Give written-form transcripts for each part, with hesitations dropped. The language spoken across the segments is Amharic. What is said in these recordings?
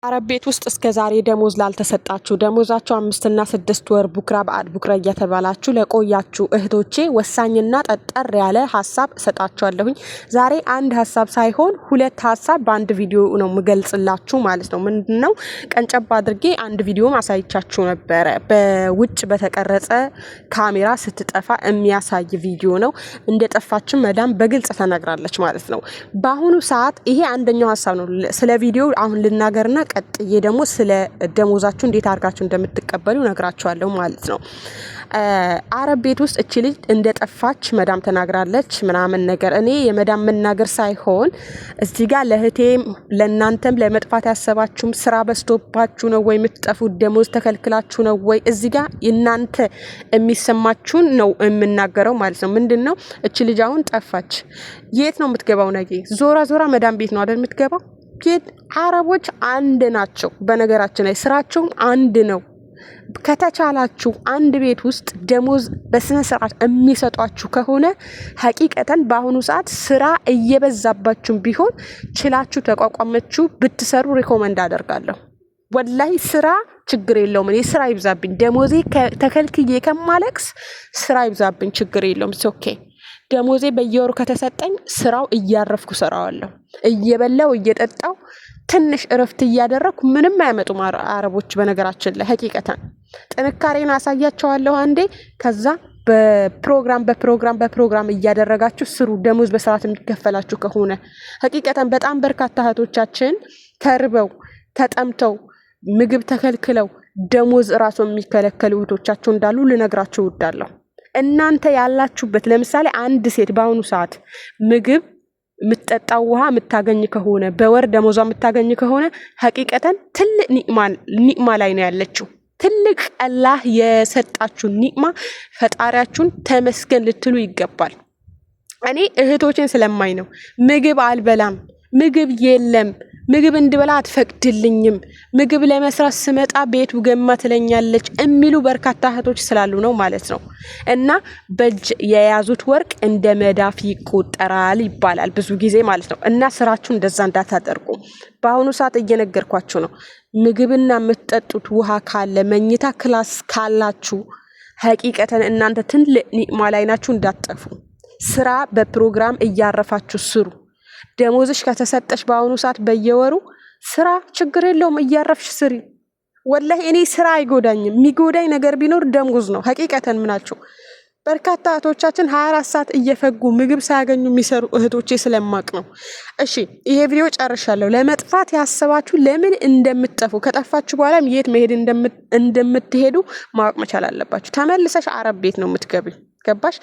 አረብ ቤት ውስጥ እስከ ዛሬ ደሞዝ ላልተሰጣችሁ፣ ደሞዛችሁ 5ና 6 ወር بكرة بعد بكرة እየተባላችሁ ለቆያችሁ እህቶቼ ወሳኝና ጠጠር ያለ ሀሳብ እሰጣችኋለሁኝ። ዛሬ አንድ ሀሳብ ሳይሆን ሁለት ሀሳብ በአንድ ቪዲዮ ነው የምገልጽላችሁ ማለት ነው። ምንድን ነው፣ ቀንጨብ አድርጌ አንድ ቪዲዮ አሳይቻችሁ ነበረ። በውጭ በተቀረጸ ካሜራ ስትጠፋ የሚያሳይ ቪዲዮ ነው። እንደጠፋችን መዳም በግልጽ ተናግራለች ማለት ነው። በአሁኑ ሰዓት ይሄ አንደኛው ሀሳብ ነው። ስለ ቪዲዮ አሁን ልናገርና ቀጥዬ ደግሞ ስለ ደሞዛችሁ እንዴት አድርጋችሁ እንደምትቀበሉ ነግራችኋለሁ ማለት ነው። አረብ ቤት ውስጥ እቺ ልጅ እንደጠፋች መዳም ተናግራለች ምናምን ነገር። እኔ የመዳም መናገር ሳይሆን እዚህ ጋር ለእህቴም ለእናንተም ለመጥፋት ያሰባችሁም ስራ በዝቶባችሁ ነው ወይ የምትጠፉት? ደሞዝ ተከልክላችሁ ነው ወይ? እዚህ ጋር እናንተ የሚሰማችሁን ነው የምናገረው ማለት ነው። ምንድን ነው፣ እቺ ልጅ አሁን ጠፋች። የት ነው የምትገባው? ነገ ዞራ ዞራ መዳም ቤት ነው አይደል የምትገባው? አረቦች አንድ ናቸው። በነገራችን ላይ ስራቸውም አንድ ነው። ከተቻላችሁ አንድ ቤት ውስጥ ደሞዝ በስነ ስርዓት የሚሰጧችሁ ከሆነ፣ ሀቂቀተን በአሁኑ ሰዓት ስራ እየበዛባችሁም ቢሆን ችላችሁ ተቋቋመችሁ ብትሰሩ recommend አደርጋለሁ። ወላሂ ስራ ችግር የለውም። እኔ ስራ ይብዛብኝ፣ ደሞዜ ተከልክዬ ከማለቅስ ስራ ይብዛብኝ፣ ችግር የለውም። Okay፣ ደሞዜ በየወሩ ከተሰጠኝ ስራው እያረፍኩ ስራዋለሁ። እየበላው እየጠጣው ትንሽ እረፍት እያደረግኩ ምንም አያመጡም አረቦች። በነገራችን ላይ ሀቂቀተን ጥንካሬን አሳያቸዋለሁ አንዴ። ከዛ በፕሮግራም በፕሮግራም በፕሮግራም እያደረጋችሁ ስሩ። ደሞዝ በስርዓት የሚከፈላችሁ ከሆነ ሀቂቀተን በጣም በርካታ እህቶቻችን ተርበው ተጠምተው ምግብ ተከልክለው ደሞዝ እራሱ የሚከለከሉ እህቶቻቸው እንዳሉ ልነግራችሁ እወዳለሁ። እናንተ ያላችሁበት፣ ለምሳሌ አንድ ሴት በአሁኑ ሰዓት ምግብ፣ የምትጠጣው ውሃ የምታገኝ ከሆነ፣ በወር ደሞዟ የምታገኝ ከሆነ ሀቂቀተን ትልቅ ኒዕማ ላይ ነው ያለችው። ትልቅ አላህ የሰጣችሁ ኒዕማ፣ ፈጣሪያችሁን ተመስገን ልትሉ ይገባል። እኔ እህቶችን ስለማይ ነው። ምግብ አልበላም፣ ምግብ የለም፣ ምግብ እንድበላ አትፈቅድልኝም፣ ምግብ ለመስራት ስመጣ ቤቱ ገማ ትለኛለች የሚሉ በርካታ እህቶች ስላሉ ነው ማለት ነው። እና በእጅ የያዙት ወርቅ እንደ መዳፍ ይቆጠራል ይባላል ብዙ ጊዜ ማለት ነው። እና ስራችሁ እንደዛ እንዳታደርጉ በአሁኑ ሰዓት እየነገርኳችሁ ነው። ምግብና የምትጠጡት ውሃ ካለ፣ መኝታ class ካላችሁ ሀቂቀተን እናንተ ትልቅ ኒዕማ ላይ ናችሁ። እንዳትጠፉ። ስራ በፕሮግራም እያረፋችሁ ስሩ። ደሞዝሽ ከተሰጠሽ በአሁኑ ሰዓት በየወሩ ስራ ችግር የለውም፣ እያረፍሽ ስሪ። ወላሂ እኔ ስራ አይጎዳኝም። የሚጎዳኝ ነገር ቢኖር ደሞዝ ነው። ሀቂቀተን ምናቸው በርካታ እህቶቻችን 24 ሰዓት እየፈጉ ምግብ ሳያገኙ የሚሰሩ እህቶቼ ስለማቅ ነው። እሺ፣ ይሄ ቪዲዮ ጨርሻለሁ። ለመጥፋት ያሰባችሁ ለምን እንደምትጠፉ፣ ከጠፋችሁ በኋላም የት መሄድ እንደምትሄዱ ማወቅ መቻል አለባችሁ። ተመልሰሽ አረብ ቤት ነው የምትገቢው። ገባሽ?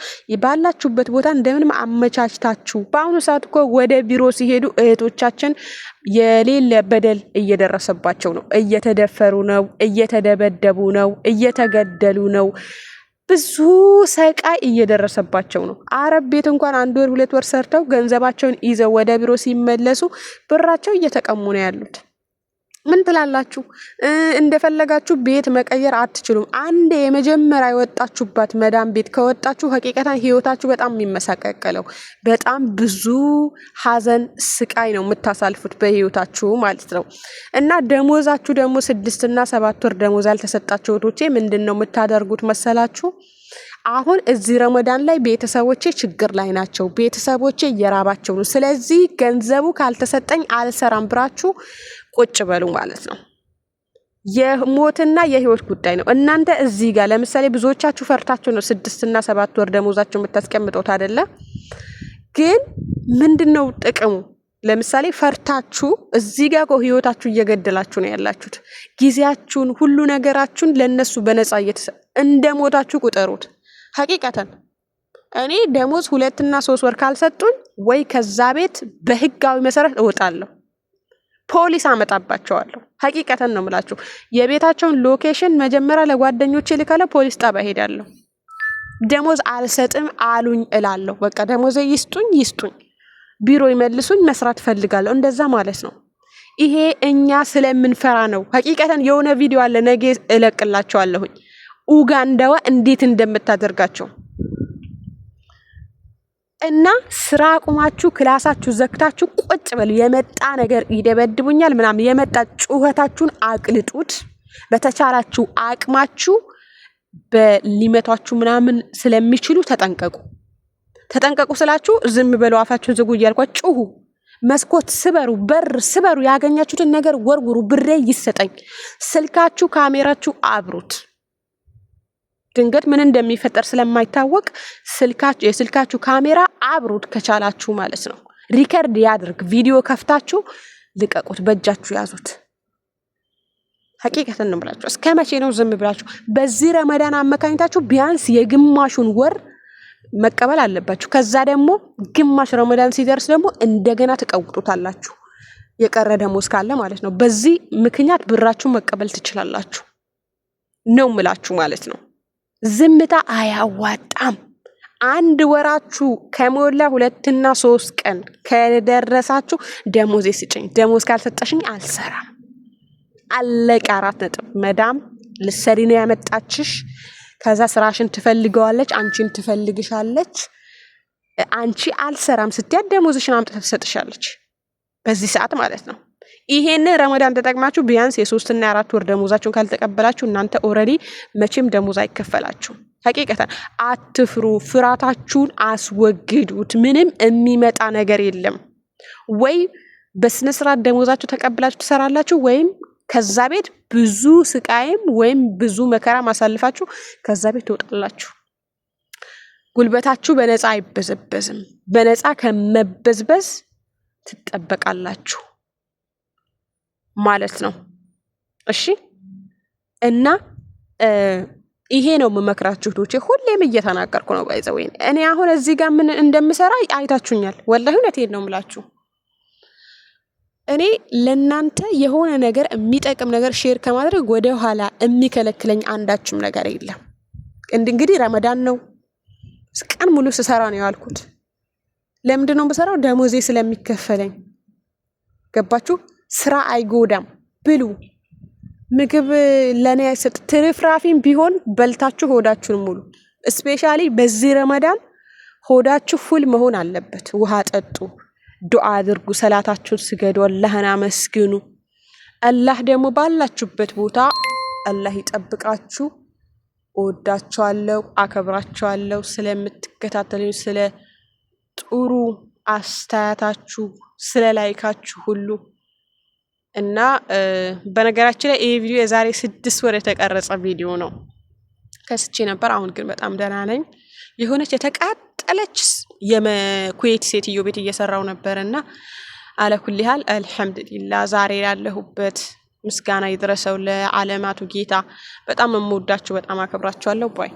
ባላችሁበት ቦታ እንደምንም አመቻችታችሁ። በአሁኑ ሰዓት እኮ ወደ ቢሮ ሲሄዱ እህቶቻችን የሌለ በደል እየደረሰባቸው ነው። እየተደፈሩ ነው፣ እየተደበደቡ ነው፣ እየተገደሉ ነው። ብዙ ሰቃይ እየደረሰባቸው ነው። አረብ ቤት እንኳን አንድ ወር 2 ወር ሰርተው ገንዘባቸውን ይዘው ወደ ቢሮ ሲመለሱ ብራቸው እየተቀሙ ነው ያሉት። ምን ትላላችሁ? እንደፈለጋችሁ ቤት መቀየር አትችሉም። አንድ የመጀመሪያ የወጣችሁባት መዳም ቤት ከወጣችሁ ሀቂቀታን ህይወታችሁ በጣም የሚመሰቀቀለው፣ በጣም ብዙ ሀዘን ስቃይ ነው የምታሳልፉት በህይወታችሁ ማለት ነው። እና ደሞዛችሁ ደግሞ 6ና 7 ወር ደሞዝ ያልተሰጣችሁ እህቶቼ ምንድን ነው የምታደርጉት መሰላችሁ? አሁን እዚህ ረመዳን ላይ ቤተሰቦቼ ችግር ላይ ናቸው፣ ቤተሰቦቼ እየራባቸው ነው። ስለዚህ ገንዘቡ ካልተሰጠኝ አልሰራም ብራችሁ ቁጭ በሉ ማለት ነው። የሞትና የህይወት ጉዳይ ነው። እናንተ እዚህ ጋር ለምሳሌ ብዙዎቻችሁ ፈርታችሁ ነው 6ና 7 ወር ደሞዛችሁ የምታስቀምጡት አይደለ? ግን ምንድን ነው ጥቅሙ? ለምሳሌ ፈርታችሁ እዚህ ጋር እኮ ህይወታችሁ እየገደላችሁ ነው ያላችሁት። ጊዜያችሁን፣ ሁሉ ነገራችሁን ለእነሱ በነፃ እንደ ሞታችሁ ቁጠሩት። ሀቂቀተን እኔ ደሞዝ 2ና 3 ወር ካልሰጡኝ ወይ ከዛ ቤት በህጋዊ መሰረት እወጣለሁ፣ ፖሊስ አመጣባቸዋለሁ። ሀቂቀተን ነው የምላችሁ። የቤታቸውን location መጀመሪያ ለጓደኞቼ ልካለሁ፣ ፖሊስ ጣቢያ ሄዳለሁ። ደሞዝ አልሰጥም አሉኝ እላለሁ። በቃ ደሞዜ ይስጡኝ ይስጡኝ፣ ቢሮ ይመልሱኝ፣ መስራት ፈልጋለሁ። እንደዛ ማለት ነው። ይሄ እኛ ስለምንፈራ ነው። ሀቂቀተን የሆነ ቪዲዮ አለ፣ ነገ እለቅላቸዋለሁኝ። ኡጋንዳዋ እንዴት እንደምታደርጋቸው። እና ስራ አቁማችሁ ክላሳችሁ ዘግታችሁ ቁጭ በሉ። የመጣ ነገር ይደበድቡኛል ምናምን የመጣ ጩኸታችሁን አቅልጡት። በተቻላችሁ አቅማችሁ በሊመቷችሁ ምናምን ስለሚችሉ ተጠንቀቁ። ተጠንቀቁ ስላችሁ ዝም በሉ አፋችሁን ዝጉ እያልኳችሁ ጩሁ። መስኮት ስበሩ፣ በር ስበሩ፣ ያገኛችሁትን ነገር ወርውሩ። ብሬ ይሰጠኝ። ስልካችሁ ካሜራችሁ አብሩት። ድንገት ምን እንደሚፈጠር ስለማይታወቅ የስልካችሁ ካሜራ አብሩት ከቻላችሁ ማለት ነው። record ያድርግ። ቪዲዮ ከፍታችሁ ልቀቁት፣ በእጃችሁ ያዙት። ሀቂቀትን ነው ብላችሁ እስከ መቼ ነው ዝም ብላችሁ? በዚህ ረመዳን አመካኝታችሁ ቢያንስ የግማሹን ወር መቀበል አለባችሁ። ከዛ ደግሞ ግማሽ ረመዳን ሲደርስ ደግሞ እንደገና ትቀውጡታላችሁ፣ የቀረ ደሞዝ ካለ ማለት ነው። በዚህ ምክንያት ብራችሁን መቀበል ትችላላችሁ ነው ምላችሁ ማለት ነው። ዝምታ አያዋጣም። አንድ ወራችሁ ከሞላ 2ና 3 ቀን ከደረሳችሁ ደሞዜ ስጭኝ፣ ደሞዝ ካልሰጠሽኝ አልሰራም። አለቀ። 4 ነጥብ። መዳም ልሰሪ ነው ያመጣችሽ። ከዛ ስራሽን ትፈልገዋለች፣ አንቺን ትፈልግሻለች። አንቺ አልሰራም ስትያት ደሞዝሽን አምጥታ ትሰጥሻለች። በዚህ ሰዓት ማለት ነው። ይሄን ረመዳን ተጠቅማችሁ ቢያንስ የ3ና የ4 ወር ደሞዛችሁን ካልተቀበላችሁ እናንተ already መቼም ደሞዝ አይከፈላችሁም። ሀቂቀተን አትፍሩ፣ ፍርሃታችሁን አስወግዱት። ምንም የሚመጣ ነገር የለም። ወይ በስነ ስርዓት ደሞዛችሁ ተቀብላችሁ ትሰራላችሁ፣ ወይም ከዛ ቤት ብዙ ስቃይም ወይም ብዙ መከራ ማሳልፋችሁ ከዛ ቤት ትወጣላችሁ። ጉልበታችሁ በነፃ አይበዘበዝም። በነፃ ከመበዝበዝ ትጠበቃላችሁ ማለት ነው። እሺ እና ይሄ ነው የምመክራችሁ እህቶቼ። ሁሌም እየተናገርኩ ነው። By the way እኔ አሁን እዚህ ጋር ምን እንደምሰራ አይታችሁኛል። ወላሂ እውነቴን ነው የምላችሁ። እኔ ለእናንተ የሆነ ነገር የሚጠቅም ነገር share ከማድረግ ወደ ኋላ የሚከለክለኝ አንዳችም ነገር የለም። እንግዲህ ረመዳን ነው፣ ቀን ሙሉ ስሰራ ነው ያልኩት። ለምንድን ነው የምሰራው? ደሞዜ ስለሚከፈለኝ። ገባችሁ? ስራ አይጎዳም። ብሉ። ምግብ ለእኔ አይሰጥ ትርፍራፊም ቢሆን በልታችሁ ሆዳችሁን ሙሉ። Especially በዚህ ረመዳን ሆዳችሁ full መሆን አለበት። ውሃ ጠጡ፣ ዱዓ አድርጉ፣ ሰላታችሁን ስገዱ፣ አላህን አመስግኑ። አላህ ደግሞ ባላችሁበት ቦታ አላህ ይጠብቃችሁ። እወዳችኋለሁ፣ አከብራችኋለሁ። ስለምትከታተሉኝ፣ ስለ ጥሩ አስተያየታችሁ፣ ስለ like ኣችሁ ሁሉ እና በነገራችን ላይ ይሄ ቪዲዮ የዛሬ 6 ወር የተቀረጸ ቪዲዮ ነው። ከስቼ ነበር። አሁን ግን በጣም ደህና ነኝ። የሆነች የተቃጠለች የኩዌት ሴትዮ ቤት እየሰራው ነበር እና على كل حال አልሐምዱሊላ ዛሬ ያለሁበት ምስጋና ይድረሰው ለዓለማቱ ጌታ። በጣም የምወዳችሁ በጣም አከብራችኋለሁ። Bye.